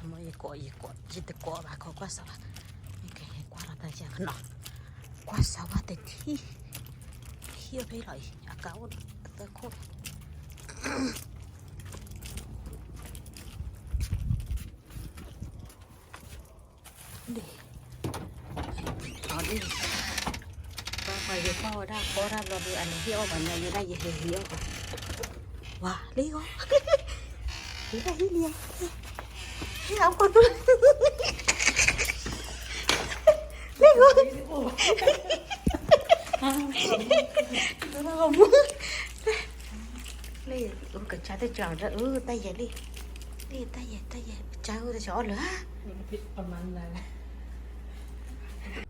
ယကိး ယကိး ယတကိးဘၣ် ခီကွၢ်စၢ်ဝါ, ယကဟဲကွၢ်လီၤတၢ်ယဲၢ်ကနီၤ, ကွၢ်စၢ်ဝါတထံၣ်, ဟံၣ်အိၣ်ဖဲလီၤအံၤ အကါအိၣ်သၢခိၣ် အီၤဒ်န့ၣ်, ပှၤယကွၢ်ဝဲဒၣ်ကီတၢ်ဘျီဒီး အန့ၣ်ဟ့ၣ်အီၣ်ပှၤညီယဲဒၣ်ယဟဲဟံးအီၣ်ပှၤ, ဝါလံဂီၤ, ယတၢ်ဟံးလံ, ဟ့ၣ်အီၣ်ကွၢ်တူၢ်, လံဂီၤ, တူၢ်လီၤမူ လၢ ကစၢ်တကၢ်ဒီး အၢ တၢ်ယဲၢ်လံ, လံ တၢ်ယဲၢ် တၢ်ယဲၢ် ကစၢ်အိၣ်တဆှီအီၣ်လၢၤဧါ,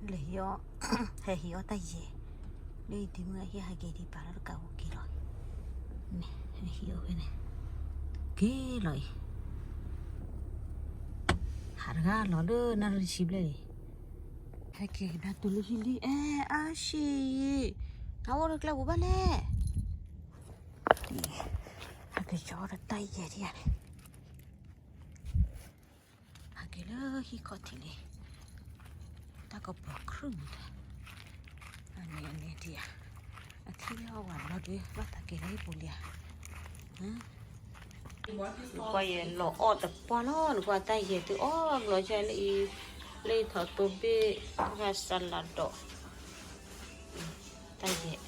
လၢ ဟဲဟံးအီၣ်တၢ်ယဲၢ်, လၢဒုးမုၢ်ဟံၣ်ဟဲက့ၤဒံးပာ်လီၤတကးဝိက့ၤလီၤ, ဟဲဟံးအီၣ်ဖဲန့ၣ်, က့ၤလီၤအံၤ, ဟးတဂၤလီၤလၢနၣ်ရံၣ်တဆံဘျဲၣ်လံ ဟဲက့ၤကဒါတူၢ်လၢဟံၣ်လံ အဲ အါရှံ, ဟးအိၣ်လၢကျဲပူၤဘၣ်လဲၣ်, ဟဲက့ၤကၠီဒီးတၢ်ယဲၢ်ဒံးဧါန့ၣ်, ဟဲက့ၤလၢဟံၣ်ခီၣ်ထံးလံ, တၢ်ကပီၤခရုၣ်မတၤ, အန့ၣ်အန့ၣ်ဒံးဧါ, အထံၣ်လၢအီၣ်ဝဲဘျီဒီး ဘၣ်သးက့ၤလၢဟံၣ်ပူၤလံဧါ နကွၢ်ယဲၢ်လီၤအီၣ်တပှၢ်လီၤ နကွၢ်တၢ်ယဲၢ်သုအီၣ်ဘျီယဲၢ်လၢအံၤ, လၢအံၤထီၣ်တိဘ့ၣ်, ဂၤစလးဒီး, တၢ်ယဲၢ်,